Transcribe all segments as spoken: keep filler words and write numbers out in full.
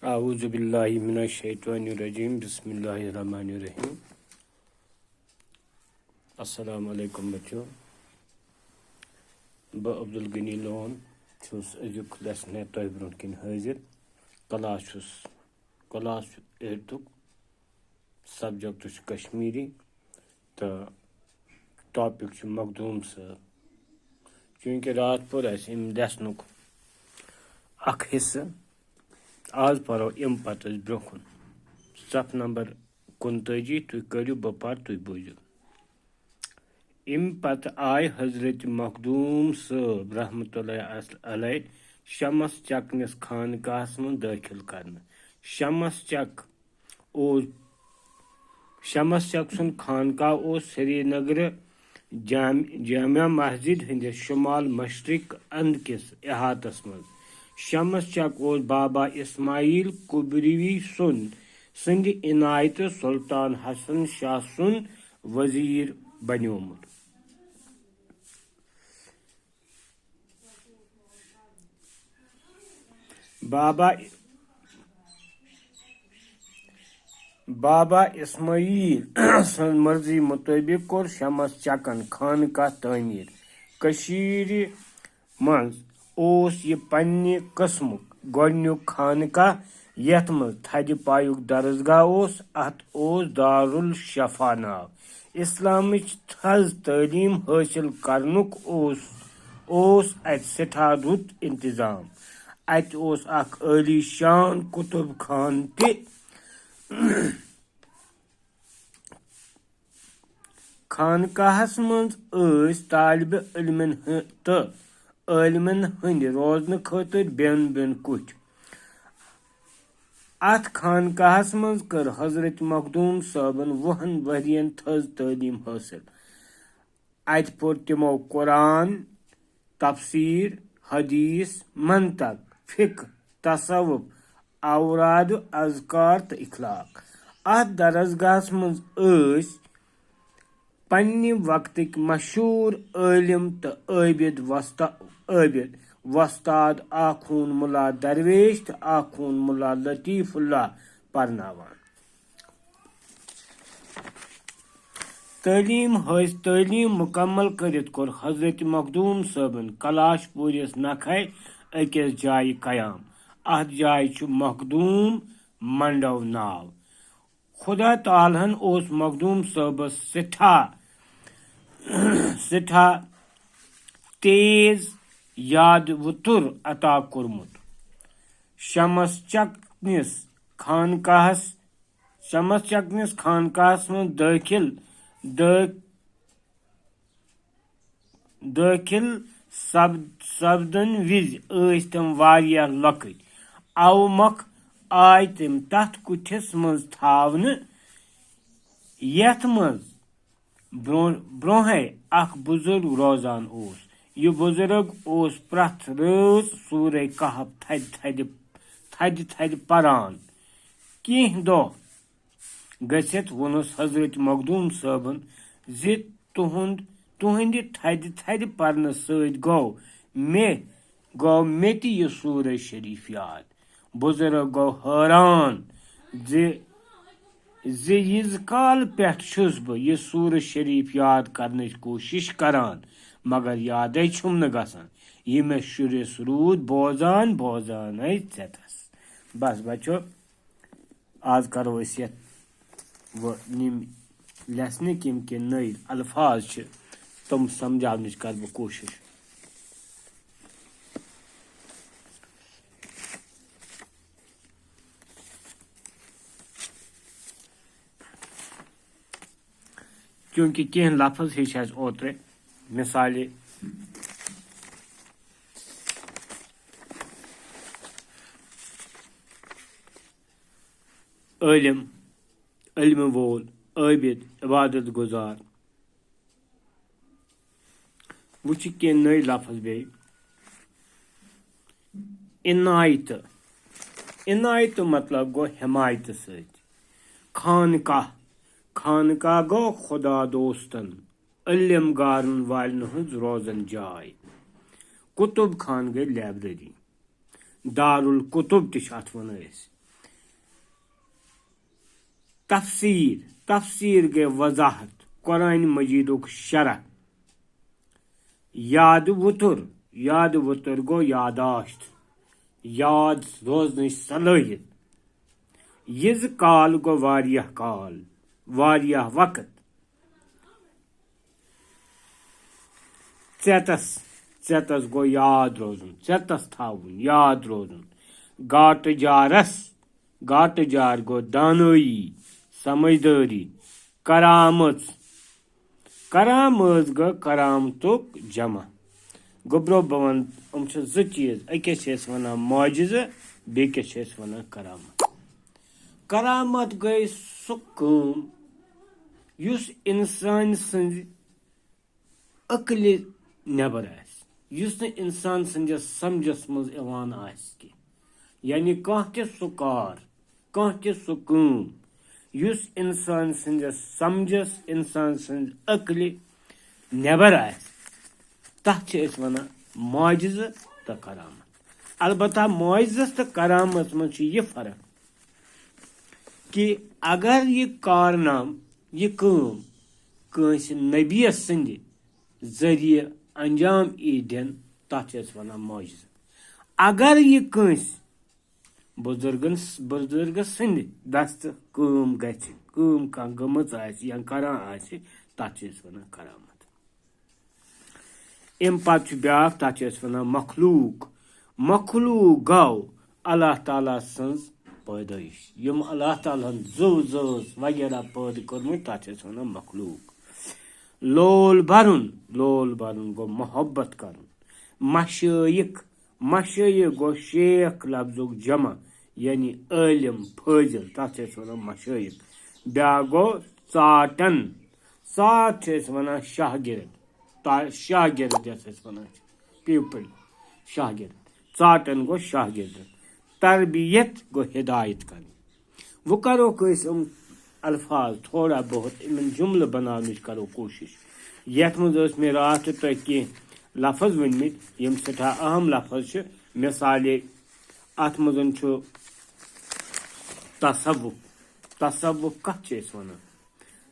اعوذ باللہ من الشیطان الرجیم، بسم اللہ الرحمن الرحیم۔ السلام علیکم بچو، بہٕ عبدالغنی لون چھُس أزیُک lesson ہٮ۪تھ تۄہہِ برونٛٹھ کِنۍ حٲضِر۔ کلاس چھُس، کلاس چھُ ایٹتھُک، subject چھُ کشمیٖری تہٕ topic چھُ مخدوٗم صٲب۔ چوٗنٛکہِ راتھ پوٚر اَسہِ اَمہِ lessonُک اکھ حصہٕ، آز پرو اَمہِ پتہٕ أسۍ برٛونٛہہ کُن۔ صفہٕ number کُنتٲجی، تُہۍ کٔرِو، بہٕ پرٕ، تُہۍ بوٗزِو۔ اَمہِ پتہٕ آے حضرت مخدوٗم صٲب رحمتہ اللہ علیہ شمس چکنِس خانقاہس منٛز دٲخل کرنہٕ۔ شمس چک اوس، شمس چک سُنٛد خانقاہ اوس سرینگرٕ جام-، جامع مسجد ہٕنٛدِس شمال مشرق اند کِس احاطس منٛز۔ شمس چک اوس بابا اسماعیل کبروی سُنٛد، سٕنٛدِ عنایتہٕ سلطان حسن شاہ سُنٛد وزیر بنیومُت۔ بابا، بابا اسماعیل سٕنٛز مرضی مطٲبق کوٚر شمس چکن خانقاہ تعمیٖر۔ کٔشیٖرِ منٛز اوس یہِ پننہِ قٕسمُک گۄڈٕنیُک خانقاہ، یَتھ منٛز تھدِ پایُک درسگاہ اوس۔ اَتھ اوس دارالشفا ناو۔ اسلامٕچ تھز تعلیٖم حٲصِل کرنُک اوس، اوس اَتہِ سٮ۪ٹھاہ رُت انتظام۔ اَتہِ اوس اکھ عٲلی شان کُتُب خان تہِ۔ خانقاہس منٛز ٲسۍ طالبہِ علمن ہٕنٛدۍ تہٕ عٲلمن ہٕنٛدِ روزنہٕ خٲطرٕ بیوٚن بیوٚن کُٹھۍ۔ اَتھ خانقاہس منٛز کٔر حضرت مخدوٗم صٲبن وُہن ؤرین تھٔز تعلیٖم حٲصِل۔ اَتہِ پوٚر تِمو قرآن، تفسیٖر، حدیث، منطق، فقہ، تصوف، اوراد، اذکار تہٕ اخلاق۔ اَتھ درسگاہس منٛز ٲسۍ پننہِ وقتٕکۍ مشہوٗر عٲلم تہٕ عٲبد وستا-، عٲبد وۄستاد آخوٗن ملا درویش تہٕ آخوٗن ملا لطیف اللہ پرناوان۔ تعلیٖم حٲص-، تعلیٖم مُکمل کٔرِتھ کوٚر حضرت مخدوٗم صٲبن کلاش پوٗرِس نکھے أکِس جایہِ قیام۔ اَتھ جایہِ چھُ مخدوٗم منڈو ناو۔ خدا تعالیٰ ہن اوس مخدوٗم صٲبس سٮ۪ٹھاہ، سٮ۪ٹھاہ تیز یاد وُتُر عطا کوٚرمُت۔ شمس چکنِس خانقاہس، شمس چکنِس خانقاہس منٛز دٲخل، دٲ-، دٲخل سپ-، سپدن وِزِ ٲسۍ تِم واریاہ لۄکٕٹۍ۔ اوٕ مۄکھ آے تِم تتھ کُٹھِس منٛز تھاونہٕ، یتھ منٛز برٛونٛہہ-، برٛونٛہے اکھ بُزرگ روزان اوس۔ یہِ بُزرگ اوس پرٛٮ۪تھ رٲژ سورہ کہف تھدِ تھدِ، تھدِ تھدِ پران۔ کینٛہہ دۄہ گٔژھِتھ ووٚنُس حضرت مخدوٗم صٲبن زِ تُہُنٛد، تُہٕنٛدِ تھدِ تھدِ پرنہٕ سۭتۍ گوٚو مےٚ، گوٚو مےٚ تہِ یہِ سورہ شریف یاد۔ بُزرگ گوٚو حٲران زِ، زِ ییٖژ کال پٮ۪ٹھ چھُس بہٕ یہِ سورہ شریف یاد کرنٕچ کوٗشِش کران، مگر یادے چھُم نہٕ گژھان۔ یہِ مےٚ شُرِس روٗد بوزان، بوزان ہے ژٮ۪تس۔ بس بچو، آز کرو أسۍ یتھ وۄنۍ یِم lesson کہِ یِم کینٛہہ نٔوۍ الفاظ چھِ، تِم سمجھاونٕچ کرٕ بہٕ کوٗشِش۔ چوٗنٛکہِ کینٛہہ لفظ ہیٚچھ اَسہِ اوترٕ، مثالے، عٲلِم، علمہٕ وول، عٲبِد، عبادت گُزار۔ وۄنۍ چھِ کینٛہہ نٔوۍ لفظ بیٚیہِ۔ عنایتہٕ۔ عنایتہٕ مطلب گوٚو حمایتہٕ سۭتۍ۔ خانقاہ۔ خانقاہ گوٚو خدا دوستن، علم گارن والٮ۪ن ہٕنٛز روزن جاے۔ کُتُب خان گٔے library۔ دارالکُتُب تہِ چھِ اَتھ وَنان أسۍ۔ تفسیر، تفسیر گٔے وضاحت، قرآن مجیدُک شرح۔ یاد وُتُر، یاد وُتُر گوٚو یاداشت، یاد روزنٕچ صلٲحیت۔ یِزِ کال گوٚو واریاہ کال، واریاہ وقت۔ ژیتس، ژیتس گوٚو یاد روزُن، ژیتس تھاوُن، یاد روزُن۔ گاٹہٕ جارس، گاٹہٕ جار گوٚو دانٲیی، سمجھدٲری۔ کرامٕژ، کرامٕژ گوٚو کرامتُک جمع۔ گوٚبرو بہٕ وَنہٕ، یِم چھِ زٕ چیٖز، أکِس چھِ أسۍ وَنان معجزٕ، بیٚکِس چھِ أسۍ وَنان کرامت۔ کرامت گٔے سُہ کٲم یُس اِنسان سٕنٛزِ عقلہِ نٮ۪بر آسہِ، یُس نہٕ اِنسان سٕنٛدِس سمجھس منٛز یِوان آسہِ کینٛہہ۔ یعنی کانٛہہ تہِ سُہ کار، کانٛہہ تہِ سُہ کٲم، یُس اِنسان سٕنٛدِس سمجھس، اِنسان سٕنٛزِ عقلہِ نٮ۪بر آسہِ، تَتھ چھِ أسۍ وَنان معجزٕ تہٕ کرامت۔ البتہ معجزس تہٕ کرامتس منٛز چھُ یہِ فرق کہِ اگر یہِ کارنام، یہِ کٲم کٲنٛسہِ نبیَس سٕنٛدِ ذٔریعہٕ انجام یی دِنہٕ، تَتھ چھِ أسۍ وَنان معجزٕ۔ اگر یہِ کٲنٛسہِ بُزرگن، بُزرگس سٕنٛدِ دستہٕ کٲم گژھِ، کٲم کانٛہہ گٔمٕژ آسہِ یا کران آسہِ، تَتھ چھِ أسۍ وَنان کرامت۔ اَمہِ پتہٕ چھُ بیٛاکھ، تَتھ چھِ أسۍ وَنان مخلوق۔ مخلوق گوٚو اللہ تعالیٰ سٕنٛز پٲدٲیِش۔ یِم اللہ تعالیٰ ہن زُو زٲژ وغیرہ پٲدٕ کٔرمٕتۍ، تَتھ چھِ أسۍ وَنان مخلوق۔ لول بَرُن، لول بَرُن گوٚو محبت کَرُن۔ مشٲیِخ، مشٲیِخ گوٚو شیخ لفظُک جمع، یعنی عٲلِم، فٲضِل، تَتھ چھِ أسۍ وَنان مشٲیِخ۔ بیٛاکھ گوٚو ژاٹَن، ژاٹ چھِ أسۍ وَنان شاگِرد، تا-، شاگِرد یَتھ أسۍ وَنان چھِ، pupil، شاگِرد۔ ژاٹَن گوٚو شاگِرد۔ تربیت گوٚو ہدایت کَرٕنۍ۔ وۄنۍ کَرو أسۍ یِم الفاظ تھوڑا بہت، یِمَن جملہٕ بَناونٕچ کَرو کوٗشِش۔ یَتھ منٛز ٲسۍ مےٚ راتھ تہِ تۄہہِ کینٛہہ لفظ ؤنۍمٕتۍ، یِم سٮ۪ٹھاہ اہم لفظ چھِ۔ مِثالے، اَتھ منٛز چھُ تصوف۔ تصوف کَتھ چھِ أسۍ وَنان؟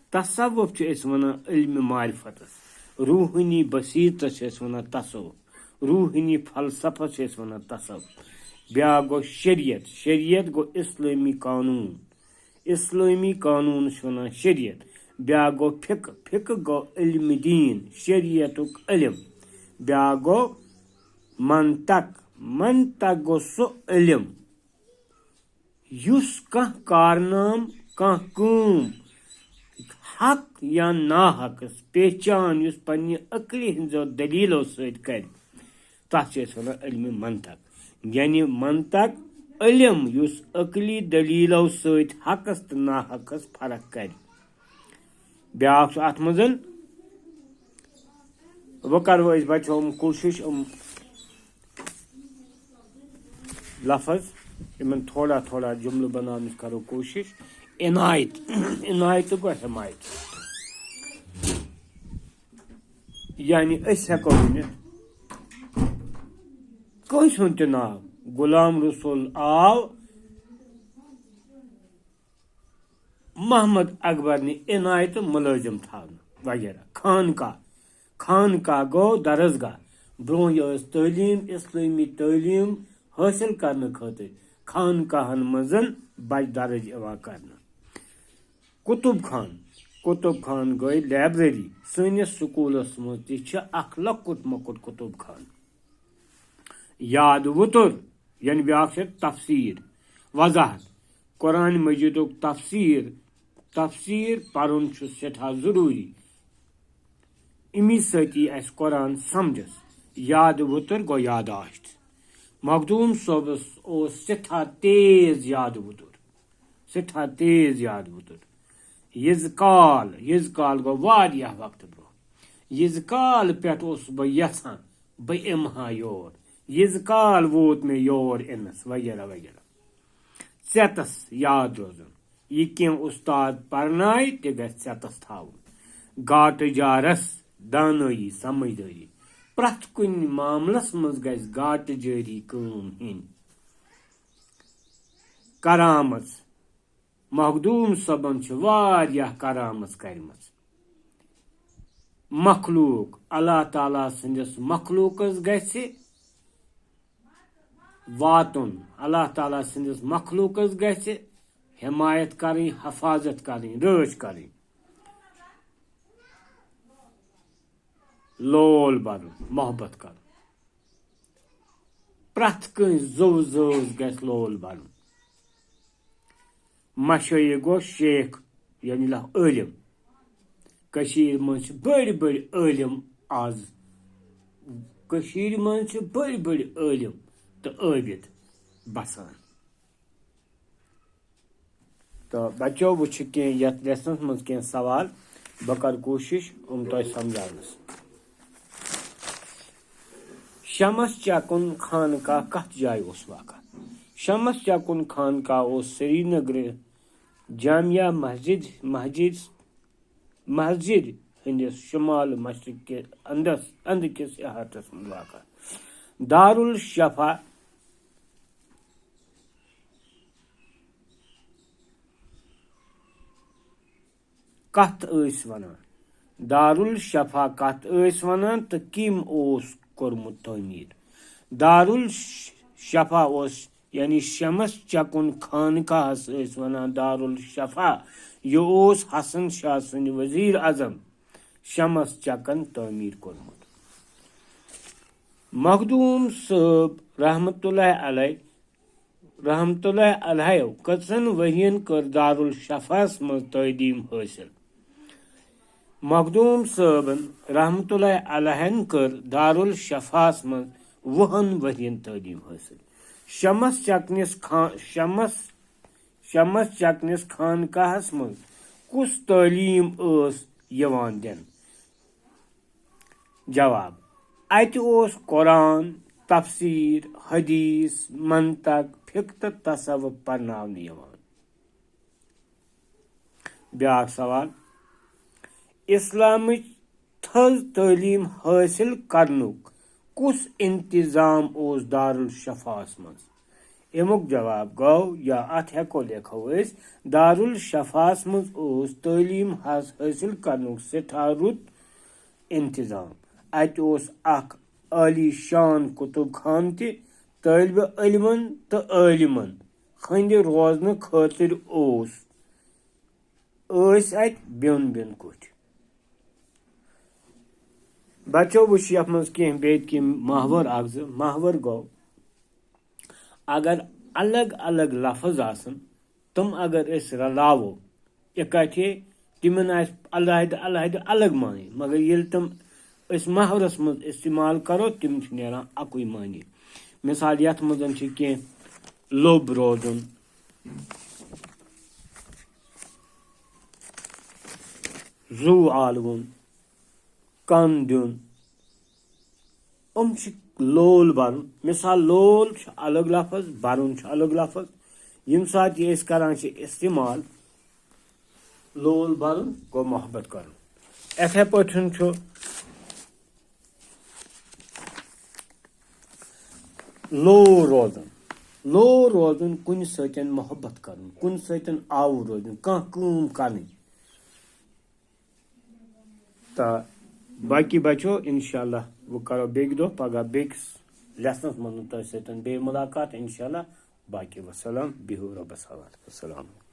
تصوف چھِ أسۍ وَنان علمِ معرفتَس۔ روحٲنی بصیرتَس چھِ أسۍ وَنان تصوف۔ روحٲنی فلسفس چھِ أسۍ وَنان تصوف۔ بیٛاکھ گوٚو شریعت۔ شریعت گوٚو اِسلٲمی قانوٗن۔ اِسلٲمی قانوٗنَس چھِ وَنان شریعت۔ بیٛاکھ گوٚو فقہ۔ فقہ گوٚو علمِ دیٖن، شریعتُک علم۔ بیٛاکھ گوٚو منطق۔ منطق گوٚو سُہ علم یُس کانٛہہ کارنام، کانٛہہ کٲم، حق یا ناحقس پہچان یُس پننہِ عقلہِ ہٕنٛزو دٔلیٖلو سۭتۍ کرِ، تتھ چھِ أسۍ ونان علمِ منطق۔ یعنی منطق علم یُس عقلی دٔلیٖلو سۭتۍ حقس تہٕ ناحقس فرق کرِ۔ بیٛاکھ چھُ اتھ منٛز، وۄنۍ کرو أسۍ بچو یِم کوٗشِش، یِم لفظ، یِمن تھوڑا تھوڑا جملہٕ بناونٕچ کرو کوٗشِش۔ عنایت، عنایت گوٚو حمایت۔ یعنی أسۍ ہٮ۪کو ؤنِتھ کٲنٛسہِ ہُنٛد تہِ ناو، غلام رسول آو محمد اکبر نہِ عنایتہٕ مُلٲزِم تھاونہٕ وغیرہ۔ خانقاہ، خانقاہ گوٚو درسگاہ۔ برونٛہہ یہِ ٲس تعلیٖم، اسلٲمی تعلیٖم حٲصِل کرنہٕ خٲطرٕ خانقاہن منٛز بچہٕ درج یِوان کرنہٕ۔ کُتُب خان، کُتُب خان گٔے library۔ سٲنِس سکوٗلس منٛز تہِ چھِ اکھ لۄکُٹ مۄکُٹ کُتُب خان۔ یاد وُتُر، یعنی بیٛاکھ چھِ تفسیٖر، وضاحت۔ قرآن مجیدُک تفسیٖر، تفسیٖر پرُن چھُ سٮ۪ٹھاہ ضروٗری۔ اَمی سۭتۍ یی اَسہِ قرآن سمجھس۔ یاد وُتُر گوٚو یاداشت۔ مخدوٗم صٲبس اوس سٮ۪ٹھاہ تیز یاد وُتُر، سٮ۪ٹھاہ تیز یاد وُتُر۔ یِزِ کال، یِزِ کال گوٚو واریاہ وقتہٕ برونٛہہ۔ یِزِ کال پٮ۪ٹھ اوسُس بہٕ یژھان بہٕ یِمہٕ ہا یور، یِزِ کال ووت مےٚ یور یِنَس، وغیرہ وغیرہ۔ ژیتَس یاد روزُن، یہِ کینٛہہ اُستاد پرنایہِ تہِ گژھِ ژیتَس تھاوُن۔ گاٹہٕ جارَس دانٲیی، سمجھدٲری، پرٛٮ۪تھ کُنہِ معاملَس منٛز گژھِ گاٹہٕ جٲری کٲم ہیٚنۍ۔ کرامٕژ، مخدوٗم صٲبن چھِ واریاہ کرامژ کرِمژ۔ مخلوق، اللہ تعالیٰ سٕنٛدِس مخلوقس گژھِ واتُن، اللہ تعالیٰ سٕنٛدِس مخلوقس گژھِ حمایت کرٕنۍ، حفاظت کرٕنۍ، رٲچھ کرٕنۍ، لول برُن، محبت کرُن۔ پرٛٮ۪تھ کٲنٛسہِ زُو زٲژ گژھِ لول برُن۔ مشٲیخ گوٚو شیخ، یعنی لہ عٲلِم۔ کٔشیٖرِ منٛز چھِ بٔڑۍ بٔڑۍ عٲلِم آز۔ کٔشیٖرِ منٛز چھِ بٔڑۍ بٔڑۍ عٲلِم تہٕ عٲبِد بسان۔ تہٕ بچو، وۄنۍ چھِ کینٛہہ یتھ لیسنس منٛز کینٛہہ سوال، بہٕ کرٕ کوٗشِش یِم تۄہہِ سمجھاونس۔ شمس چکُن خانقاہ کتھ جایہِ اوس واقع؟ شمس چکُن خانقاہ اوس سرینگرٕ جامع مسجد، مسجد، مسجد ہٕنٛدِس شمال مشرق کِس اندس، اندٕ کِس احاطس منٛز واقع۔ دارالشفا کتھ ٲسۍ ونان؟ دارالشفا کتھ ٲسۍ ونان تہٕ کٔمۍ اوس کوٚرمُت تعمیٖر؟ دارالشفا اوس، یعنی شمس چکُن خانقاہس ٲسۍ ونان دارالشفا۔ یہِ اوس حسن شاہ سُنٛد وزیر اعظم شمس چکن تعمیٖر کوٚرمُت۔ مخدوٗم صٲب رحمتہ اللہ علیہ، رحمتہ اللہ علیہ کٔژن ؤرین کٔر دارالشفاہس منٛز تعلیٖم حٲصِل؟ مخدوٗم صٲبن رحمتہ اللہ علیہن کٔر دارالشفاہس منٛز وُہن ؤرین تعلیٖم حٲصِل۔ شمس چکنِس خان، شمس، شمس چکنِس خانقاہس منٛز کُس تعلیٖم ٲس یِوان دِنہٕ؟ جواب، اتہِ اوس قرآن، تفسیٖر، حدیث، منطق، فقہ تہٕ تصوف پرناونہٕ یِوان۔ بیٛاکھ سوال، اسلامٕچ تھٔز تعلیٖم حٲصِل کرنُک کُس انتظام اوس دارالشفاہس منٛز؟ اَمیُک جواب گوٚو، یا اتھ ہٮ۪کو لیکھو أسۍ، دارالشفاہس منٛز اوس تعلیٖم حظ حٲصِل کرنُک سٮ۪ٹھاہ رُت انتظام۔ اتہِ اوس اکھ عالی شان کتب خان تہِ۔ طٲلبہِ علمن تہٕ عٲلمن ہٕنٛدِ روزنہٕ خٲطرٕ اوس، ٲسۍ اتہِ بیوٚن بیوٚن کُٹھۍ۔ بچو، وٕچھ یتھ منٛز کینٛہہ بیٚیہِ کینٛہہ محور اکھ زٕ۔ محور گوٚو، اگر الگ الگ لفظ آسن، تِم اگر أسۍ رلاوو اِکٹھے، تِمن آسہِ علیحدٕ علیحدٕ الگ معنی، مگر ییٚلہِ تِم أسۍ محورس منٛز استعمال کرو، تِم چھِ نیران اکُے معنی۔ مثال، یتھ منٛز چھِ کینٛہہ لوٚب روزُن، زُو آلوُن، کَن دیُن، یِم چھِ لول بَرُن۔ مثال، لول چھُ الگ لفظ، بَرُن چھُ الگ لفظ۔ ییٚمہِ ساتہٕ یہِ أسۍ کران چھِ استعمال، لول بَرُن گوٚو محبت کَرُن۔ یِتھَے پٲٹھۍ چھُ لو روزُن۔ لو روزُن، کُنہِ سۭتۍ محبت کَرُن، کُنہِ سۭتۍ آوُر روزُن، کانٛہہ کٲم کَرٕنۍ۔ تہٕ باقی بچو، انشاءاللہ، وۄنۍ کرو بیٚکہِ دۄہ، پگاہ بیٚکِس لیسنس منٛز تۄہہِ سۭتۍ بیٚیہِ مُلاقات، انشاءاللہ۔ باقی وسلام، بِہِو رۄبس حوالہٕ۔ السلام علیکم۔